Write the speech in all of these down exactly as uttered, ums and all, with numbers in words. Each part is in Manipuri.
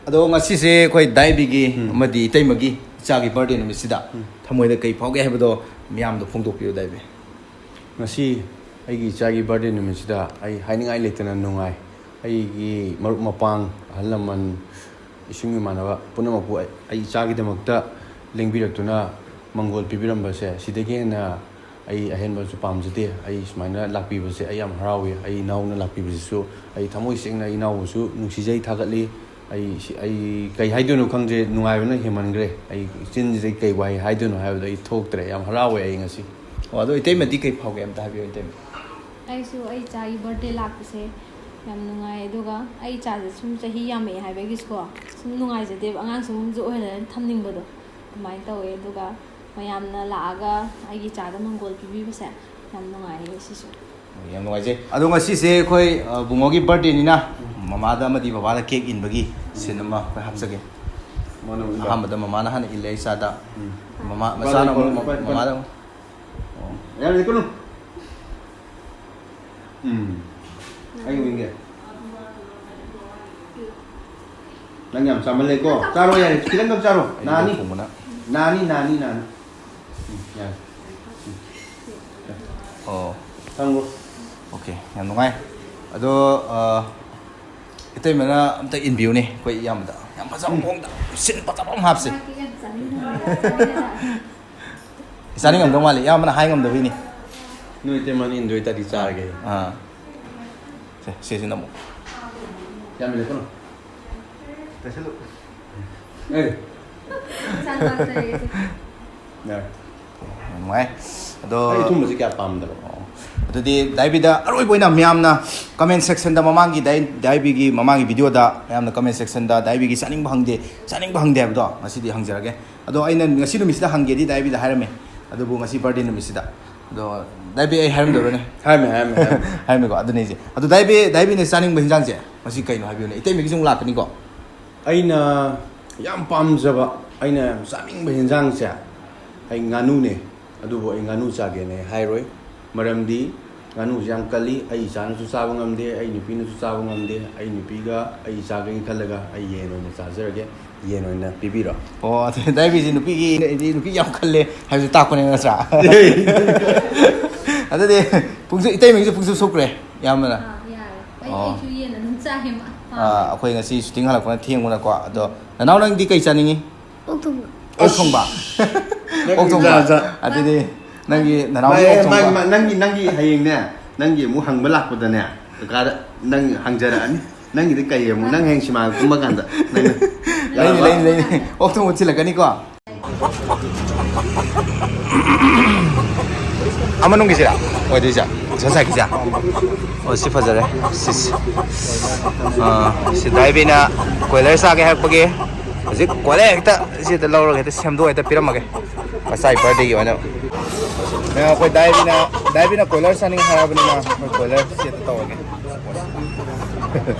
ꯑꯗꯣ ꯉꯁꯤꯁꯦ ꯑꯩꯈꯣꯏ ꯗꯥꯏꯕꯤꯒꯤ ꯎꯝ꯫ ꯑꯃꯗꯤ ꯏꯇꯩꯃꯒꯤ ꯏꯆꯥꯒꯤ ꯕꯥꯔꯗꯦ ꯅꯨꯃꯤꯠꯁꯤꯗ ꯎꯝ꯫ ꯊꯃꯣꯏꯗ ꯀꯩ ꯐꯥꯎꯒꯦ ꯍꯥꯏꯕꯗꯣ ꯃꯤꯌꯥꯝꯗ ꯐꯣꯡꯗꯣꯛꯄꯤꯌꯨ, ꯗꯥꯏꯕꯤ꯫ ꯉꯁꯤ ꯑꯩꯒꯤ ꯏꯆꯥꯒꯤ ꯕꯥꯔꯗꯦ ꯅꯨꯃꯤꯠꯁꯤꯗ ꯑꯩ ꯍꯥꯏꯅꯤꯡꯉꯥꯏ ꯂꯩꯇꯅ ꯅꯨꯡꯉꯥꯏ꯫ ꯑꯩꯒꯤ ꯃꯔꯨꯞ ꯃꯄꯥꯡ, ꯑꯍꯜ ꯂꯃꯟ, ꯏꯁꯨꯡ ꯏꯃꯥꯟꯅꯕ ꯄꯨꯝꯅꯃꯛꯄꯨ ꯑꯩ, ꯑꯩ ꯏꯆꯥꯒꯤꯗꯃꯛꯇ ꯂꯦꯡꯕꯤꯔꯛꯇꯨꯅ ꯃꯪꯒꯣꯜ ꯄꯤꯕꯤꯔꯝꯕꯁꯦ, ꯁꯤꯗꯒꯤ ꯍꯦꯟꯅ ꯑꯩ ꯑꯍꯦꯟꯕꯁꯨ ꯄꯥꯝꯖꯗꯦ꯫ ꯑꯩ ꯁꯨꯃꯥꯏꯅ ꯂꯥꯛꯄꯤꯕꯁꯦ ꯑꯩ ꯌꯥꯝ ꯍꯔꯥꯎꯏ꯫ ꯑꯩ ꯏꯅꯥꯎꯅ ꯂꯥꯛꯄꯤꯕꯁꯤꯁꯨ ꯑꯩ ꯊꯃꯣꯏ ꯁꯦꯡꯅ ꯑꯩ ꯏꯅꯥꯎꯕꯨꯁꯨ ꯅꯨꯡꯁꯤꯖꯩ, ꯊꯥꯒꯠꯂꯤ꯫ ꯑꯩ ꯁꯤ-, ꯑꯩ ꯀꯩ ꯍꯥꯏꯗꯣꯏꯅꯣ ꯈꯪꯗ꯭ꯔꯦ, ꯅꯨꯡꯉꯥꯏꯕꯅ ꯍꯦꯟꯃꯟꯈ꯭ꯔꯦ꯫ ꯑꯩ ꯆꯤꯟꯁꯤꯗꯩ ꯀꯩ ꯋꯥꯍꯩ ꯍꯥꯏꯗꯣꯏꯅꯣ ꯍꯥꯏꯕꯗꯣ ꯑꯩ ꯊꯣꯛꯇ꯭ꯔꯦ꯫ ꯌꯥꯝ ꯍꯔꯥꯎꯋꯦ ꯑꯩ ꯉꯁꯤ꯫ ꯑꯣ, ꯑꯗꯣ ꯏꯇꯩꯃꯗꯤ ꯀꯩ ꯐꯥꯎꯒꯦ? ꯑꯝꯇ ꯍꯥꯏꯕꯤꯌꯨ, ꯏꯇꯩꯃ꯫ ꯑꯩꯁꯨ ꯑꯩ ꯏꯆꯥꯒꯤ ꯕꯥꯔꯗꯦ ꯂꯥꯛꯄꯁꯦ ꯌꯥꯝ ꯅꯨꯡꯉꯥꯏ, ꯑꯗꯨꯒ ꯑꯩ ꯏꯆꯥꯁꯦ ꯁꯨꯝ ꯆꯍꯤ ꯌꯥꯝꯃꯛꯑꯦ ꯍꯥꯏꯕꯒꯤꯁꯨꯀꯣ, ꯁꯨꯝ ꯅꯨꯡꯉꯥꯏꯖꯗꯦꯕ, ꯑꯉꯥꯡ ꯁꯨꯝꯁꯨ ꯑꯣꯏꯍꯜꯂꯒ ꯊꯝꯅꯤꯡꯕꯗꯣ ꯑꯗꯨꯃꯥꯏꯅ ꯇꯧꯋꯦ꯫ ꯑꯗꯨꯒ ꯃꯌꯥꯝꯅ ꯂꯥꯛꯑꯒ ꯑꯩꯒꯤ ꯏꯆꯥꯗ ꯃꯪꯒꯣꯜ ꯄꯤꯕꯤꯕꯁꯦ ꯌꯥꯝ ꯅꯨꯡꯉꯥꯏꯌꯦ ꯁꯤꯁꯨ꯫ ꯌꯥꯝ ꯅꯨꯡꯉꯥꯏꯖꯩ꯫ ꯑꯗꯣ ꯉꯁꯤꯁꯦ ꯑꯩꯈꯣꯏ, ꯑ, ꯕꯨꯡꯉꯣꯒꯤ ꯕꯥꯔꯗꯦꯅꯤꯅ ꯃꯃꯥꯗ ꯑꯃꯗꯤ ꯕꯕꯥꯗ ꯀꯦꯛ ꯏꯟꯕꯒꯤ ꯁꯤꯟ ꯑꯃ ꯑꯩꯈꯣꯏ ꯍꯥꯞꯆꯒꯦ꯫ ꯃꯥꯅ ꯑꯃꯨꯛ ꯏꯟꯕ꯫ ꯑꯍꯥꯟꯕꯗ ꯃꯃꯥꯅ ꯍꯥꯟꯅ ꯏꯜꯂꯦ ꯏꯆꯥꯗ꯫ ꯎꯝ꯫ ꯃꯃꯥ, ꯏꯄꯥꯗ ꯃꯆꯥꯅ ꯏꯄꯥꯗ ꯑꯃꯨꯛ ꯏꯄꯥꯗ ꯏꯄꯥꯗ꯫ ꯃꯃꯥꯗ ꯑꯃꯨꯛ꯫ ꯑꯣ꯫ ꯌꯥꯔꯦ, ꯀꯩꯅꯣ꯫ ꯎꯝ꯫ ꯑꯩ ꯎꯏꯒꯦ꯫ ꯅꯪ ꯌꯥꯝ ꯆꯥꯃꯜꯂꯦꯀꯣ꯫ ꯆꯥꯔꯣ ꯌꯥꯔꯦ, ꯈꯤꯇꯪꯈꯛ ꯆꯥꯔꯣ꯫ ꯑꯩ ꯅꯥꯅꯤ꯫ ꯂꯣꯛ ꯊꯨꯡꯕꯅ꯫ ꯅꯥꯅꯤ, ꯅꯥꯅꯤ, ꯅꯥꯅꯤ꯫ ꯎꯝ, ꯌꯥꯔꯦ꯫ ꯑꯣ꯫ ꯊꯝꯈ꯭ꯔꯣ꯫ ꯑꯣꯀꯦ, ꯌꯥꯝ ꯅꯨꯡꯉꯥꯏ꯫ ꯑꯗꯣ, ꯑ, ꯏꯇꯩꯃꯅ ꯑꯝꯇ ꯏꯟꯕꯤꯌꯨꯅꯦ ꯑꯩꯈꯣꯏ ꯏꯌꯥꯝꯕꯗ꯫ ꯌꯥꯝ ꯐꯖꯕ ꯎꯝ꯫ ꯃꯑꯣꯡꯗ ꯁꯤꯟ ꯐꯖꯕ ꯑꯃ ꯍꯥꯞꯁꯦ꯫ ꯆꯥꯅꯤꯡꯉꯝꯗꯧ ꯃꯥꯜꯂꯤ, ꯏꯌꯥꯝꯕꯅ ꯍꯥꯏ ꯉꯝꯗꯕꯩꯅꯤ꯫ ꯅꯣꯏ ꯏꯇꯩꯃꯅ ꯏꯟꯗꯣꯏ ꯇꯥꯔꯗꯤ ꯆꯥꯔꯒꯦ꯫ ꯑꯥ꯫ ꯁꯦ, ꯁꯤꯁꯤꯅ ꯑꯃꯨꯛ꯫ ꯌꯥꯝ ꯂꯦꯞꯀꯅꯨ꯫ ꯆꯥꯁꯤꯜꯂꯨ꯫ ꯑꯦ꯫ ꯌꯥꯔꯦ꯫ ꯌꯥꯝ ꯅꯨꯡꯉꯥꯏ꯫ ꯑꯗꯣ ꯑꯩ ꯑꯊꯨꯝꯕꯁꯤ ꯀꯌꯥ ꯄꯥꯝꯗꯕ꯫ ꯑꯣ꯫ ꯑꯗꯨꯗꯤ ꯗꯥꯏꯕꯤꯗ ꯑꯔꯣꯏꯕ ꯑꯣꯏꯅ ꯃꯌꯥꯝꯅ comment sectionꯗ ꯃꯃꯥꯡꯒꯤ ꯗꯥꯏ-, ꯗꯥꯏꯕꯤꯒꯤ ꯃꯃꯥꯡꯒꯤ videoꯗ ꯃꯌꯥꯝꯅ comment sectionꯗ ꯗꯥꯏꯕꯤꯒꯤ ꯆꯥꯅꯤꯡꯕ ꯍꯪꯗꯦ, ꯆꯥꯅꯤꯡꯕ ꯍꯪꯗꯦ ꯍꯥꯏꯕꯗꯣ ꯉꯁꯤꯗꯤ ꯍꯪꯖꯔꯒꯦ꯫ ꯑꯗꯣ ꯑꯩꯅ ꯉꯁꯤ ꯅꯨꯃꯤꯠꯁꯤꯗ ꯍꯪꯒꯦꯗꯤ ꯗꯥꯏꯕꯤꯗ ꯍꯥꯏꯔꯝꯃꯦ꯫ ꯑꯗꯨꯕꯨ ꯉꯁꯤ birthday ꯅꯨꯃꯤꯠꯁꯤꯗ꯫ ꯑꯗꯣ ꯗꯥꯏꯕꯤ ꯑꯩ ꯍꯥꯏꯔꯝꯗꯕ꯭ꯔꯅꯦ? ꯍꯥꯏꯔꯝꯃꯦ, ꯍꯥꯏꯔꯝꯃꯦ, ꯍꯥꯏꯔꯝꯃꯦ꯫ ꯍꯥꯏꯔꯝꯃꯦꯀꯣ? ꯑꯗꯨꯅꯦ ꯑꯩꯁꯦ꯫ ꯑꯗꯣ ꯗꯥꯏꯕꯤ, ꯗꯥꯏꯕꯤꯅ ꯆꯥꯅꯤꯡꯕ ꯍꯤꯟꯖꯥꯡꯁꯦ ꯉꯁꯤ ꯀꯩꯅꯣ ꯍꯥꯏꯕꯤꯌꯨꯅꯦ? ꯏꯇꯩꯃꯒꯤꯁꯨ ꯑꯃꯨꯛ ꯂꯥꯛꯀꯅꯤꯀꯣ? ꯑꯩꯅ ꯌꯥꯝ ꯄꯥꯝꯖꯕ, ꯑꯩꯅ ꯌꯥꯝ ꯆꯥꯅꯤꯡꯕ ꯍꯤꯟꯖꯥꯡꯁꯦ ꯑꯩ ꯉꯥꯅꯨꯅꯦ꯫ ꯑꯗꯨꯕꯨ ꯑꯩ ꯉꯥꯅꯨ ꯆꯥꯒꯦꯅ ꯑꯩ ꯍꯥꯏꯔꯣꯏ꯫ ꯃꯔꯝꯗꯤ ꯉꯥꯅꯨꯁꯦ ꯌꯥꯝ ꯀꯜꯂꯤ, ꯑꯩ ꯏꯆꯥꯅꯁꯨ ꯆꯥꯕ ꯉꯝꯗꯦ, ꯑꯩ ꯅꯨꯄꯤꯅꯁꯨ ꯆꯥꯕ ꯉꯝꯗꯦ, ꯑꯩ ꯅꯨꯄꯤꯒ ꯑꯩ ꯏꯆꯥꯒꯤ ꯈꯜꯂꯒ ꯑꯩ ꯌꯦꯟ ꯑꯣꯏꯅ ꯆꯥꯖꯔꯒꯦ, ꯌꯦꯟ ꯑꯣꯏꯅ ꯄꯤꯕꯤꯔꯣ꯫ ꯑꯣ, ꯑꯗꯨ ꯗꯥꯏꯕꯤꯁꯤ ꯅꯨꯄꯤꯒꯤ, ꯑꯩꯗꯤ ꯅꯨꯄꯤ ꯌꯥꯝ ꯈꯜꯂꯦ ꯍꯥꯏꯕꯁꯦ ꯇꯥꯛꯄꯅꯦ ꯅꯠꯇ꯭ꯔꯥ? ꯑꯗꯨꯗꯤ ꯄꯨꯡꯁꯨ, ꯏꯇꯩꯃꯒꯤꯁꯨ ꯄꯨꯡꯁꯨ ꯁꯨꯞꯈ꯭ꯔꯦ, ꯌꯥꯝꯕꯅ꯫ ꯑꯥ, ꯌꯥꯔꯦ꯫ ꯑꯩ, ꯑꯣ꯫ ꯑꯩꯁꯨ ꯌꯦꯟ ꯑꯗꯨꯝ ꯆꯥꯏꯌꯦ, ꯃꯥ꯫ ꯑꯥ, ꯑꯩꯈꯣꯏ ꯉꯁꯤ ꯁꯨꯇꯤꯡ ꯍꯜꯂꯛꯄꯅ ꯊꯦꯡꯕꯅꯀꯣ꯫ ꯑꯗꯣ ꯅꯅꯥꯎ ꯅꯪꯗꯤ ꯀꯩ ꯆꯥꯅꯤꯡꯉꯤ? ꯑꯣꯛ ꯊꯣꯡꯕ꯫ ꯑꯣꯛ ꯊꯣꯡꯕ? ꯅꯪ ꯑꯣꯛ ꯊꯣꯡꯕ꯫ ꯖꯥꯠ ꯖꯥꯠ꯫ ꯑꯗꯨꯗꯤ ꯅꯪꯒꯤ ꯅꯅꯥꯎꯒꯤ ꯃꯥꯏ, ꯑꯣꯛ ꯃꯥꯏ, ꯊꯣꯡꯕ꯫ ꯃꯥꯏ, ꯅꯪꯒꯤ, ꯅꯪꯒꯤ ꯍꯌꯦꯡꯅꯦ, ꯅꯪꯒꯤ ꯑꯃꯨꯛ ꯍꯪꯕ ꯂꯥꯛꯄꯗꯅꯦ, ꯀꯀꯥꯗ ꯅꯪ ꯍꯪꯖꯔꯛꯑꯅꯤ꯫ ꯅꯪꯒꯤꯗꯤ ꯀꯩ ꯑꯃꯨꯛ, ꯅꯪ ꯍꯌꯦꯡ ꯁꯤꯃꯥ ꯀꯨꯝꯕ ꯀꯥꯟꯗ ꯅꯪꯅ ꯂꯩꯅꯤ, ꯌꯥꯔꯕ? ꯂꯩꯅꯤ, ꯂꯩꯅꯤ꯫ ꯑꯣꯛ ꯊꯣꯡꯕ ꯊꯤꯜꯂꯛꯀꯅꯤꯀꯣ꯫ ꯑꯃꯅꯨꯡꯒꯤꯁꯤꯔꯥ? ꯑꯣꯏꯗꯣꯏꯁꯦ? ꯉꯁꯥꯏꯒꯤꯁꯦ? ꯑꯣ, ꯁꯤ ꯐꯖꯔꯦ꯫ ꯁꯤꯁ꯫ ꯑꯥ, ꯁꯤ ꯗꯥꯏꯕꯤꯅ ꯀꯣꯏꯂꯔ ꯆꯥꯒꯦ ꯍꯥꯏꯔꯛꯄꯒꯤ ꯍꯧꯖꯤꯛ ꯀꯣꯏꯂꯔ ꯍꯦꯛꯇ ꯁꯤꯗ ꯂꯧꯔꯒ ꯍꯦꯛꯇ ꯁꯦꯝꯗꯣꯛꯑ ꯍꯦꯛꯇ ꯄꯤꯔꯝꯃꯒꯦ꯫ ꯃꯆꯥꯒꯤ ꯕꯥꯔꯗꯦꯒꯤ ꯑꯣꯏꯅ꯫ ꯑ, ꯑꯩꯈꯣꯏ ꯗꯥꯏꯕꯤꯅ, ꯗꯥꯏꯕꯤꯅ ꯀꯣꯏꯂꯔ ꯆꯥꯅꯤꯡꯉꯦ ꯍꯥꯏꯔꯕꯅꯤꯅ ꯑꯩꯈꯣꯏ ꯀꯣꯏꯂꯔ ꯁꯤ ꯍꯦꯛꯇ ꯇꯧꯔꯒꯦ꯫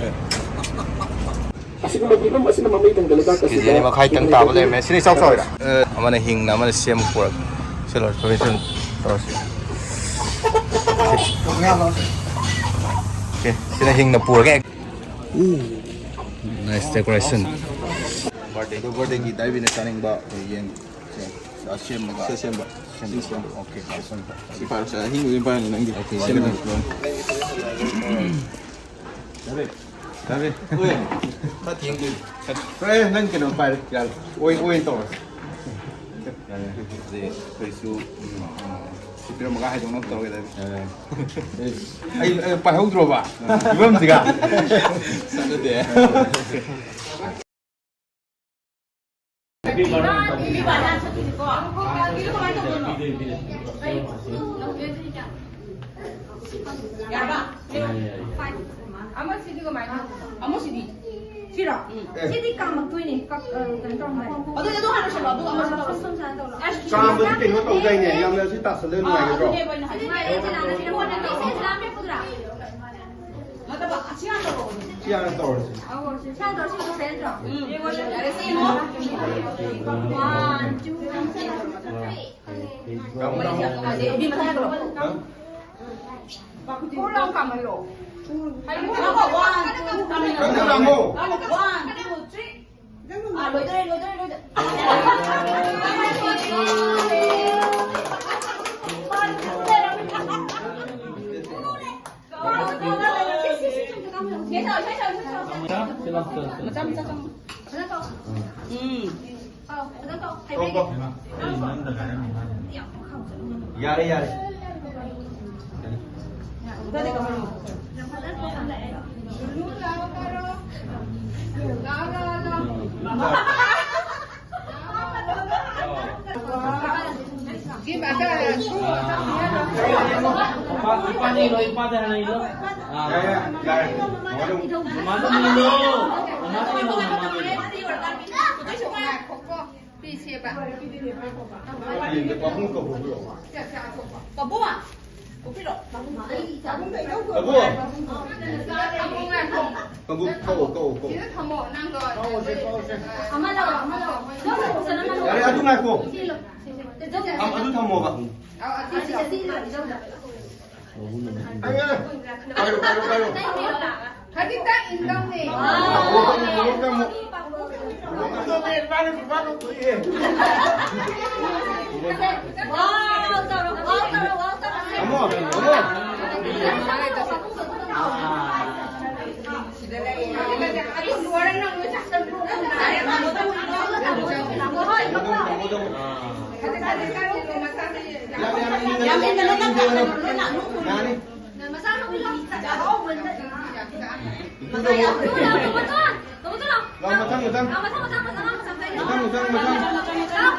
ꯑꯁꯤꯒꯨꯝꯕ ꯐꯤꯕꯝ ꯑꯁꯤꯅ ꯃꯃꯩ ꯊꯪꯗ ꯂꯩꯕꯥꯛ ꯀꯦ ꯖꯤ ꯑꯁꯤꯗ ꯑꯅꯤ ꯃꯈꯥꯏꯇꯪ ꯇꯥꯕ ꯂꯩꯔꯝꯃꯦ꯫ ꯁꯤꯅ ꯏꯆꯥꯎ ꯆꯥꯎꯔꯤꯔꯥ? ꯑ, ꯑꯃꯅ ꯍꯤꯡꯅ, ꯑꯃꯅ ꯁꯦꯝꯃ ꯄꯨꯔꯛ-, ꯁꯤ ꯂꯣꯏꯔꯦ, ꯐꯔꯦ, ꯐꯔꯦ, ꯇꯧꯔꯁꯤ꯫ ꯑꯣꯀꯦ, ꯁꯤꯅ ꯍꯤꯡꯅ ꯄꯨꯔꯒꯦ꯫ Nice decoration. ꯕꯥꯔꯗꯦ, ꯑꯗꯣ ꯕꯥꯔꯗꯦꯒꯤ ꯗꯥꯏꯕꯤꯅ ꯆꯥꯅꯤꯡꯕ ꯑꯩꯈꯣꯏ ꯌꯦꯟ ꯁꯦ, ꯑꯁꯦꯝꯕꯒ꯫ ꯁꯤ ꯑꯁꯦꯝꯕ꯫ ꯑꯁꯦꯝꯕ꯫ ꯁꯤ ꯑꯁꯦꯝꯕ꯫ ꯑꯣꯀꯦ, ꯑꯁꯦꯝꯕ꯫ ꯁꯤ ꯄꯥꯏꯔꯣ, ꯁꯤ ꯑꯍꯤꯡꯕꯗꯨ ꯄꯥꯏꯔꯅꯤ ꯅꯪꯒꯤ꯫ ꯑꯣꯀꯦ, ꯁꯦꯝꯕ꯫ ꯁꯦꯝꯕ꯫ ꯌꯥꯔꯦ꯫ ꯌꯥꯔꯦ꯫ ꯑꯣꯏ꯫ ꯈꯔ ꯊꯦꯡꯗꯣꯏꯅꯤ꯫ ꯑꯦ, ꯅꯪ ꯀꯩꯅꯣ ꯄꯥꯏꯔꯦ꯫ ꯌꯥꯔꯦ꯫ ꯑꯣꯏ, ꯑꯣꯏ ꯇꯧꯔꯣ꯫ ꯌꯥꯔꯦ꯫ ꯑꯗꯨꯗꯤ ꯑꯩꯈꯣꯏꯁꯨ, ꯎꯝ, ꯁꯤ ꯄꯤꯔꯝꯃꯒ ꯍꯥꯏꯗꯣꯛꯅꯕ ꯇꯧꯔꯒꯦ ꯑꯗꯨꯗꯤ꯫ ꯌꯥꯔꯦ꯫ ꯑꯩ, ꯑꯩ ꯄꯥꯏꯍꯧꯗ꯭ꯔꯣꯕ? ꯐꯤꯕꯝꯁꯤꯒ꯫ ꯆꯠꯅꯗꯦ꯫ ꯌꯥꯔꯕ? ꯑꯃꯁꯤꯗꯤ ꯀꯃꯥꯏꯅ? ꯑꯃꯁꯤꯗꯤ? ꯁꯤꯔꯣ? ꯎꯝ꯫ ꯁꯤꯗꯤ ꯀꯥꯝꯃꯛꯇꯣꯏꯅꯦ꯫ ꯀꯛ-, ꯑ, ꯀꯩꯅꯣ ꯇꯧꯔꯝꯗꯥꯏ꯫ ꯑꯗꯨꯗꯤ ꯑꯗꯨ ꯍꯥꯟꯅ ꯂꯣꯏꯁꯜꯂꯣ, ꯑꯗꯨꯒ ꯑꯃꯁꯤ ꯇꯧꯔꯣ꯫ ꯁꯨꯝ ꯁꯨꯃꯥꯏꯅ ꯇꯧꯔꯣ꯫ ꯑꯁ, ꯀꯥꯝꯕꯗꯤ ꯀꯩꯅꯣ ꯇꯧꯗꯥꯏꯅꯦ? ꯌꯥꯝꯅ ꯁꯤ ꯇꯥꯁꯜꯂꯦ ꯑꯥ, ꯅꯨꯡꯉꯥꯏꯒꯗ꯭ꯔꯣ? ꯑꯗꯨꯅꯦꯕ ꯑꯩꯅ ꯍꯥꯏꯁꯦ꯫ ꯁꯤ ꯍꯥꯟꯅ ꯇꯧꯔꯣ꯫ ꯅꯠꯇꯕ, ꯑꯁꯤ ꯍꯥꯟꯅ ꯇꯧꯔꯣ꯫ ꯁꯤ ꯍꯥꯟꯅ ꯇꯧꯔꯁꯤ꯫ ꯑꯧ, ꯁꯤ ꯍꯥꯟꯅ ꯇꯧꯔꯣ, ꯁꯤ ꯇꯧꯁꯜꯂꯦ ꯅꯠꯇ꯭ꯔꯣ? ꯎꯝ, ꯌꯥꯔꯦ, ꯁꯤ ꯌꯦꯡꯉꯣ꯫ One, two, three. ꯀꯥꯝꯃꯣ, ꯀꯥꯝꯃꯣ꯫ ꯑꯗꯩ ꯏꯕꯦꯝꯃ ꯁꯤ ꯍꯥꯟꯅ ꯇꯧꯔꯣ꯫ ꯍꯥ? ꯀꯣꯔ ꯂꯥꯎ ꯀꯥꯝꯍꯜꯂꯣ꯫ ꯀꯥꯝꯃꯣ, one, two, ꯀꯥꯝꯍꯜꯂꯣ꯫ ꯀꯥꯝꯃꯣ꯫ One, two, three. ꯑꯥ, ꯂꯣꯏꯗꯣꯔꯦ, ꯂꯣꯏꯗꯣꯔꯦ, ꯂꯣꯏꯗꯣꯔꯦ꯫ ꯃꯆꯥ, ꯃꯆꯥ, ꯆꯪꯉꯣ꯫ ꯐꯖꯅ ꯇꯧ꯫ ꯎꯝ꯫ ꯌꯥꯔꯦ, ꯌꯥꯔꯦ꯫ ꯏꯄꯥ, ꯏꯄꯥꯅ ꯏꯜꯂꯣ, ꯏꯄꯥꯗ ꯍꯥꯟꯅ ꯏꯜꯂꯣ꯫ ꯑꯥ꯫ ꯌꯥꯔꯦ, ꯌꯥꯔꯦ꯫ ꯃꯃꯥꯗ ꯏꯜꯂꯣ꯫ ꯃꯃꯥꯗ ꯏꯜꯂꯣ, ꯃꯃꯥꯗ ꯏꯜꯂꯣ꯫ ꯄꯥꯕꯨꯡ ꯀꯧꯕ꯭ꯔꯣ? ꯄꯥꯕꯨꯡ! ꯄꯥꯕꯨꯡ! ꯄꯥꯕꯨꯡ! ꯄꯥꯕꯨꯡ, ꯀꯧ, ꯀꯧ, ꯀꯧ꯫ ꯁꯤꯗ ꯊꯝꯃꯣ, ꯅꯪꯗꯣ꯫ ꯀꯧꯁꯦ, ꯀꯧꯁꯦ꯫ ꯑꯃ ꯂꯧꯔꯣ, ꯑꯃ ꯂꯧꯔꯣ꯫ ꯌꯥꯔꯦ, ꯑꯗꯨ ꯉꯥꯏꯈꯣ꯫ ꯊꯝ-, ꯑꯗꯨ ꯊꯝꯃꯣꯕ꯫ ꯑꯧ, ꯑꯁꯤ, ꯑꯁꯤ, ꯑꯁꯤ ꯂꯧꯔꯣ꯫ ꯄꯥꯏꯔꯣ, ꯄꯥꯏꯔꯣ, ꯄꯥꯏꯔꯣ꯫ ꯈꯖꯤꯛꯇꯪ ꯏꯟꯗꯧꯅꯦ꯫ ꯋꯥꯎ ꯇꯧꯔꯣ, ꯋꯥꯎ ꯇꯧꯔꯣ, ꯋꯥꯎ ꯇꯧꯔꯣ꯫ ꯑꯃꯨꯛ, ꯑꯃꯨꯛ꯫ ꯁꯤꯗ ꯂꯩꯌꯦ꯫ ꯑꯗꯨ ꯂꯣꯏꯔ ꯅꯪ ꯂꯣꯏ ꯆꯥꯁꯟꯈ꯭ꯔꯣ꯫ ꯍꯣꯏ꯫ ꯌꯥꯝ ꯏꯟꯒꯅꯨ, ꯅꯪ ꯌꯥꯅꯤ꯫ ꯌꯥꯅꯤ꯫ ꯂꯥꯎ, ꯃꯊꯪ, ꯃꯊꯪ꯫ ꯃꯊꯪ, ꯃꯊꯪ, ꯃꯊꯪ꯫ ꯃꯊꯪ, ꯃꯊꯪ, ꯃꯊꯪ꯫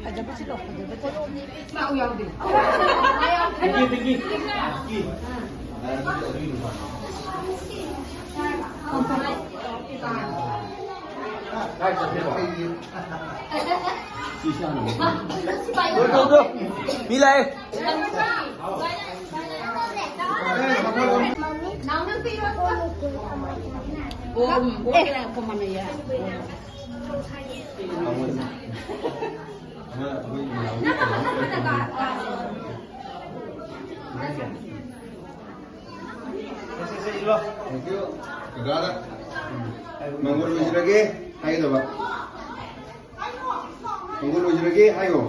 ꯐꯖꯕꯁꯤ ꯂꯧ, ꯐꯖꯕꯁꯤ꯫ ꯄꯤꯡꯀꯤ, ꯄꯤꯡꯀꯤ꯫ ꯃꯤ ꯂꯥꯛꯑꯦ꯫ Thank you. ꯀꯀꯥꯗ ꯃꯪꯒꯣꯜ ꯑꯣꯏꯖꯔꯒꯦ ꯍꯥꯏꯒꯗꯕ꯫ ꯃꯪꯒꯣꯜ ꯑꯣꯏꯖꯔꯒꯦ ꯍꯥꯏꯌꯣ꯫